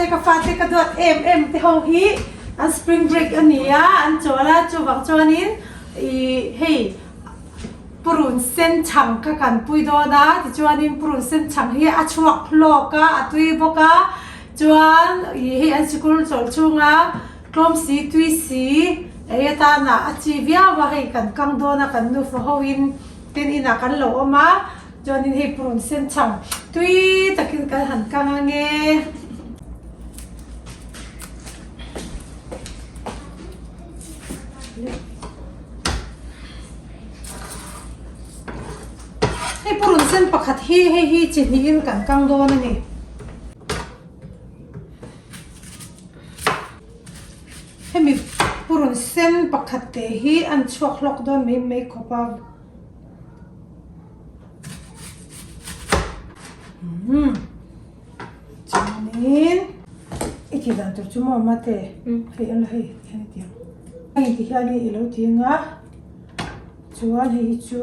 te ka fate ka duat em em te ho hi an spring break a ni a, an chawl a, chuvang chuanin ih hei purun sen chhang kha kan pui dawn a, tichuanin purun sen chhang hi a chhuak hlawk a, a tui bawk a, chuan ih hei an sikul chawlh chhunga tlawm si tui si ei atana a chi viau a, hei kan kang dawn a kan nufa hoin tin inah kan lo awm a. Chuanin hei purun sen chhang tui takin kan han kang ange. Hei purun sen pakhat hi hei hi chi hnihin kan kang dawn a ni. Hemi purun sen pakhat te hi an chhuak hlawk dawn mai mai khawp a. Chuanin i tih dan tur chu maw mate hei a la hei tihian i ti ang hei tihian i lo ti ang a chuan hei hi chu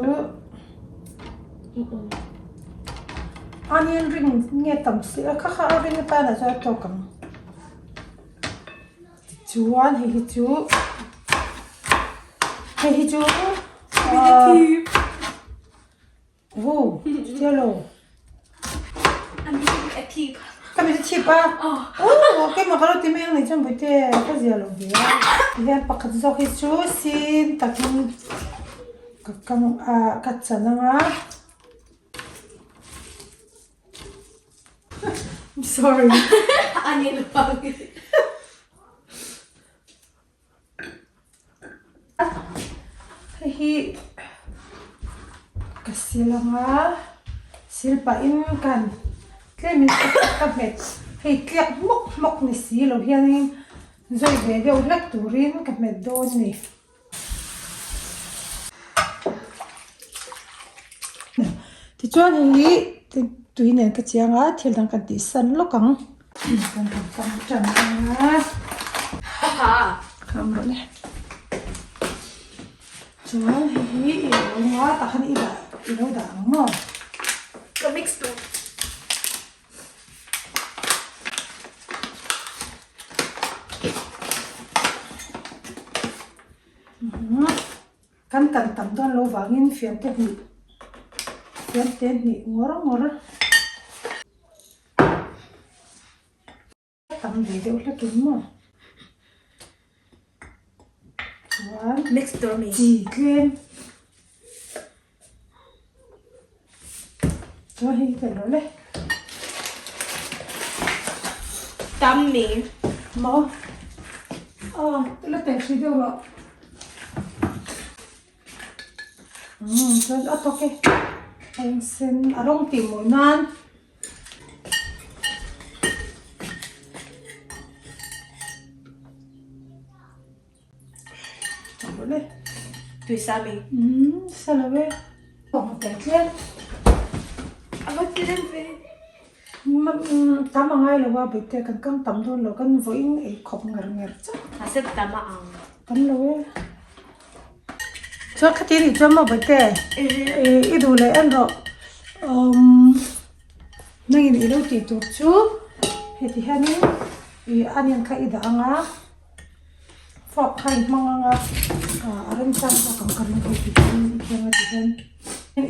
onion ring nge tam si a kha kha a ring atan ah chuan a tawk ang tichuan hei hi chu hei hi chu Wu, chutia lo. Ka mit a thip a. Aw, keimah ka lo ti mai ang nih chuan Bawihte ka zia lo ve a. Tihian pakhat zawk hi chu sin takin ka kang a ka chan ang a. I'm sorry. Hei hi ka sil ang a sil pahin kan tlemin ka hmet hei tliak hmawk hmawk ni si lo hianin zawi ve deuh hlek turin ka hmet dawn a ni. Tichuan hei hi tui nen ka chiang a thil dang kan tih san lawk ang. Kan han kang tan ang a. Kham rawh le. Chuan hei hi i lo nga tah khan i dah i lo dah ang maw? Ka mix duh. Kan kan tam dawn lo vangin fiante hnih fiante hnih ngawr ngawr. Tam ve deuh hlek in maw chuan mix tur mi chi tlem chuan hei hi ka lo le tam mi maw aw la teh hrih deuh rawh umm chuan a tawk e eng sen a rawng tih mawi nan. Tui sa mi. Umm sa lo e. Pawng te tlem. A va tlem ve. Tam a ngai lo a bawihte kan kang tam dawn lo kan vawiin ei khawp ngar ngar chauh. A sep tam a ang. Tam lo e. Chuan khati nih chuan maw bawihte i duh leh en rawh umm nangin i lo tih tur chu heti hianin ih onion kha i dah ang a fork kha i hmang ang a ah a remchang zawk ang ka ring hei ti hian i thiang a ti hian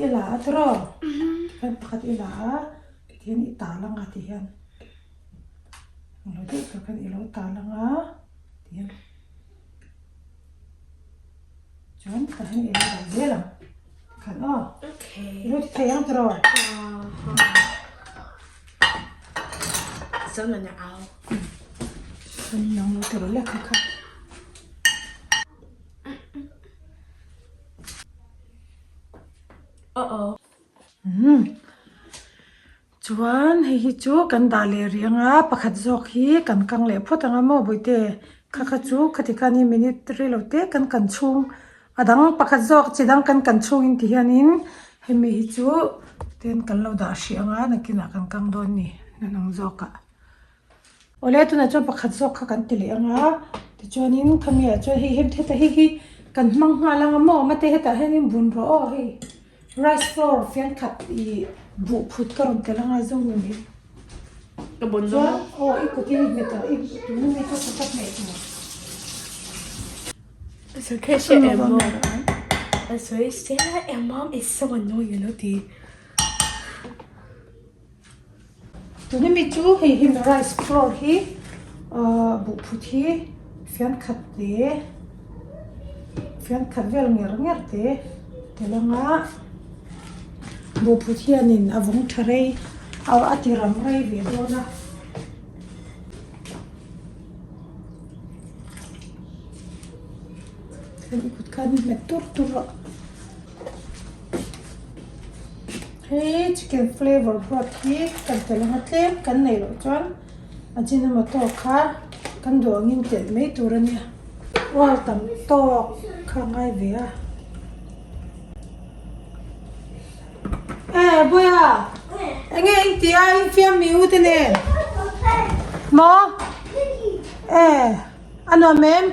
i la a tiraw tihian pakhat i la a tihian i tal ang a tihian englo deuh tur khan i lo tal ang a tihian. Chuan ka han en dah zel ang khan aw Okay. I lo ti thei ang tiraw? Zo na na au. Kan nang lo tiraw le kha kha. Uh oh. Hmm. Chuan hei hi chu kan dah leh rih ang a, pakhat zawk hi kan kang leh phawt ang a maw bawihte kha kha chu khati khan i minute rei lo te kan kan chhung a dang pakhat zawk chi dang kan kan chhung in ti hianin hemi hi chu ten kan lo dah hrih ang a nakinah kan kang dawn a ni hnuhnung zawkah. Awle tunah chuan pakhat zawk kha kan ti leh ang a tichuanin khami ah chuan hei heta hei hi kan hmang nghal ang a maw mate hetah hianin bun rawh aw hei rice flour fian khat ih buh phut ka rawn tel ang a zo ni mai. Ka bon Chuan aw i kutin i hmet ang i tuna mi chu ka hmeh tur. Tuna mi chu hei hi rice flour hi ahh buhphut hi fian khat te fian khat vel nger nger te tel anga buhphut hianin a vawng tha rei a ti ram rei ve dawn a. I kut khan i hmet tur tur a. Hei chicken flavour broth hi kan telh anga tlem kan neih loh chuan ajinomoto kha kan duh angin telh mai tur a nia. Oil tam tawk kha a ngai ve a. E Buia enge in tih a in fiam mi u te nen maw e a nuam em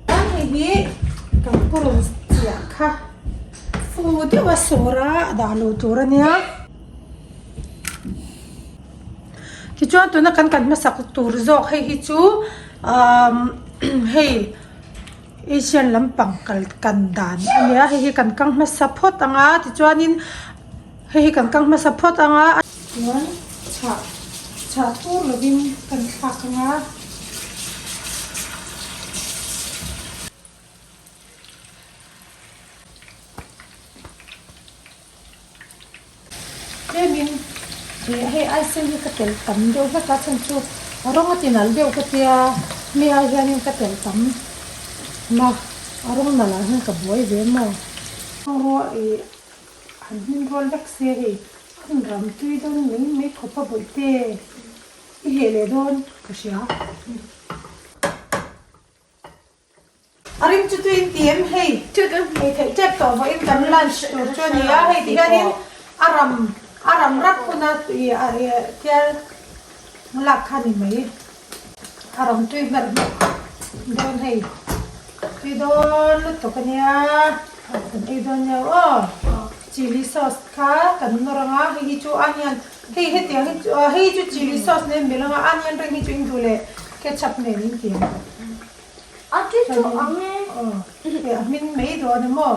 chuan hei hi kan purun chiah kha fu deuh a sawr a a dah loh tur a nia tichuan tuna kan kan hmasak tur zawk hei hi chu ahh hei. Asian lampang kal kan dan a nia hei hi kan kang hmasa phawt ang a tichuanin hei hi kan kang hmasa phawt ang a. Chuan chhah chhah tur lovin kan thlak ang a. Tlemin ih hei aisen hi ka telh tam deuh hlek a chhan chu a rawng a ti nalh deuh ka tia mi ai hianin ka telh tam na a rawng nalh ah hian ka buai ve maw. Ruah ih han hmin rual vek se hei an ram tui dawn mai mai khawp a bawihte i heh leh dawn ka hria. A rim chu tuin ti em hei ei theih tep tawh vawiin kan lunch tur chu a ni a hei ti hianin a ram a ram rat huna ih a ih tial lak kha a ni mai a ram tui hmerh hmerh dawn hei tui dawn lutuk a nia kan ei dawn nia aw chilli sauce kha kan nawr ang a hei hi chu onion hei hetiang hi chu hei chu chilli sauce nen belh ang a onion ring hi chu in duh leh ketchup nen in ti ang. A ti chu ang e. Aw, hei a hmin mai dawn a maw?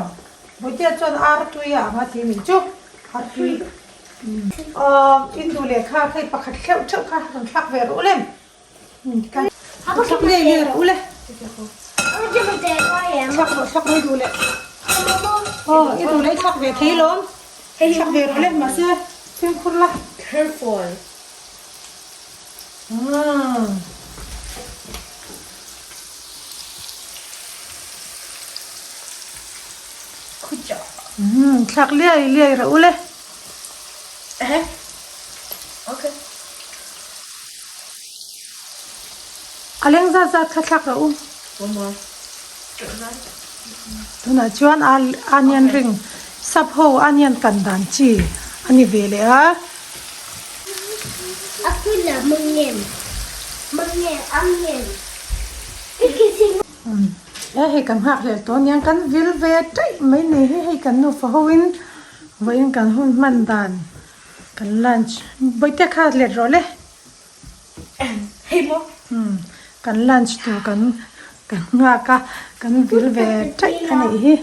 Vawitea chuan ar tui a ang a ti mai chu, ar tui. Aw, in duh leh kha hei pakhat hleuh theuh kha rawn thlak ve rawh u le. Thlak ngei ngei rawh u le. Thlak rawh, thlak mai duh leh. Aw, i duh leh i thlak ve thei lawm. Thlak ve rawh le, mahse fimkhur la. Careful. Thlak liai liai rawh u le. A leng zat zat kha thlak rawh u. Tunah chuan onion ring sap ho onion kan dan chi a ni ve leh a. E hei kan nghak hlel tawh aniang kan vil ve taih mai nei hi hei kan nufa ho in vawiin kan hun hman dan kan lunch bawihte kha let rawh le kan lunch tur kan kan nghak a kan vil ve taih a nih hi.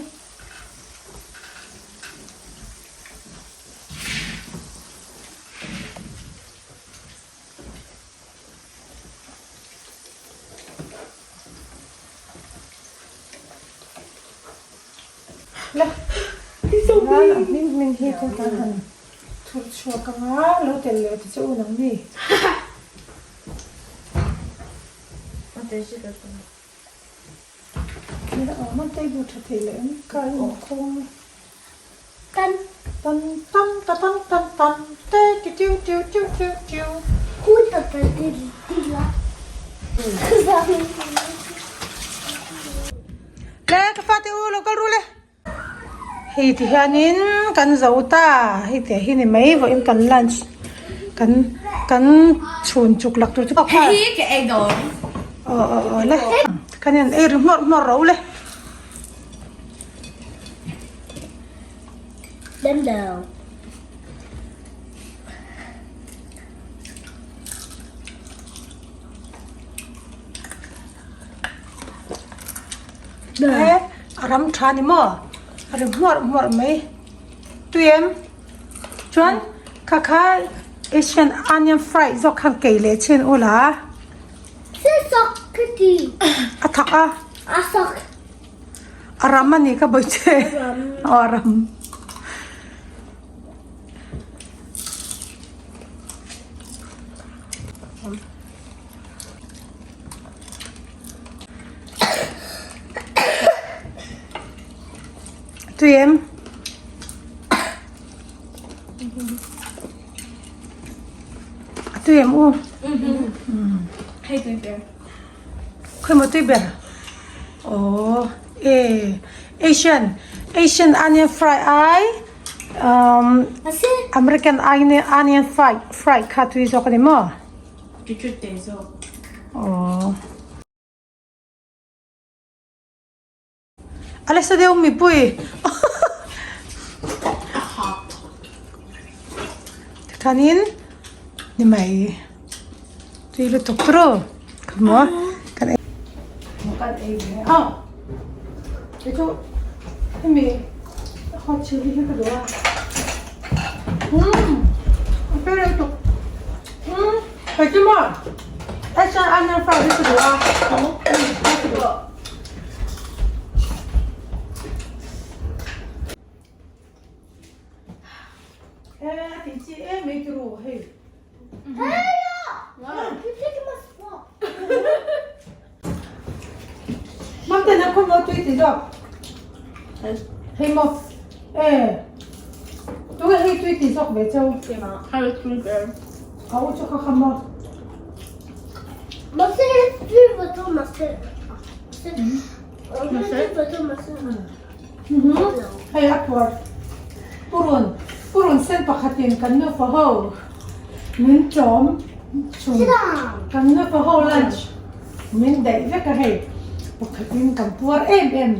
Le chuan a hming hming hi chu kan han thur chhuak ang a lo tel leh te chu un ang ni. Tan. Tan tan ta tan tan tan te ti tiu tiu tiu tiu tiu. Ku ta ta ti ti la. Le ka fate u lo kal ru le. Hei ti hianin kan zo ta hei tih hi ni mai vawiin kan lunch kan kan chhun chuk lak tur chu Hei hi ka ei dawn. Aw aw aw le kan in ei ri hmawrh hmawrh ro le. Dam lo. E a ram tha ni maw a ri hmuarh hmuarh mai tui em chuan kha kha Asian onion fry zawk khan kei leh chin ula a thak a a ram a ni ka bawi che aw a ram. Tui em? A tui em u? Hei tui ber. Khawi maw tui ber? Aww e Asian Asian onion fry ai um American onion fry fry kha tui zawk a ni maw? Aww. A lesa deuh mipui. Tikhanin ni mai tui lutuk turu khaw kan ei kan ei ve a kei chu hemi hot chilli hi ka duh a umm a fel lutuk umm hei chu maw hei chuan onion fry hi ka duh a ka duh. Hei a puar purun purun sen pakhatin kan nufa ho min chawm chhun kan nufa ho lunch min daih vek a hei pakhatin kan puar em em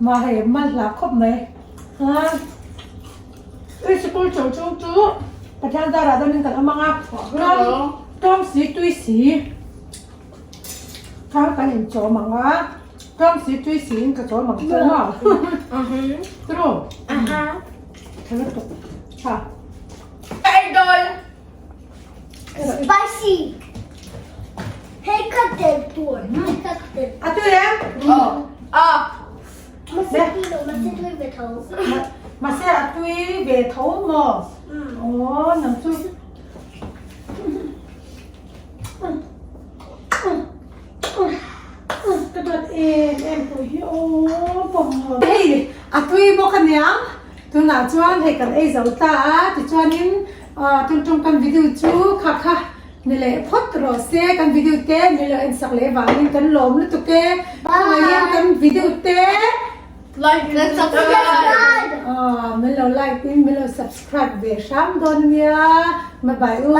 mah hei mal hlah khawp mai a i sikul chawlh chung chu Pathian zarah damin kan awm ang a tlawm si tui si. Kha kan in chawm ang a, tlawm si tui si in ka chawm ang che maw? True. Tha lutuk. Tha. Idol. Spicy. Hei ka tel tur. Hei ka tel. A tui em? Oh. Ah. Mahse tui lo, mahse tui ve tho. Mahse a tui ve tho maw? Aw, nang chu. Ka dawt em em pawh hi aw bawm hei a tui bawk a niang tunah chuan hei kan ei zo ta a tichuanin tung tung kan video chu kha kha ni leh phawt rawh se kan video te ni lo en sak leh vangin kan lawm lutuk e khawngaihin kan video te like and subscribe aw min lo like in min lo subscribe ve hram dawn nia bye bye u.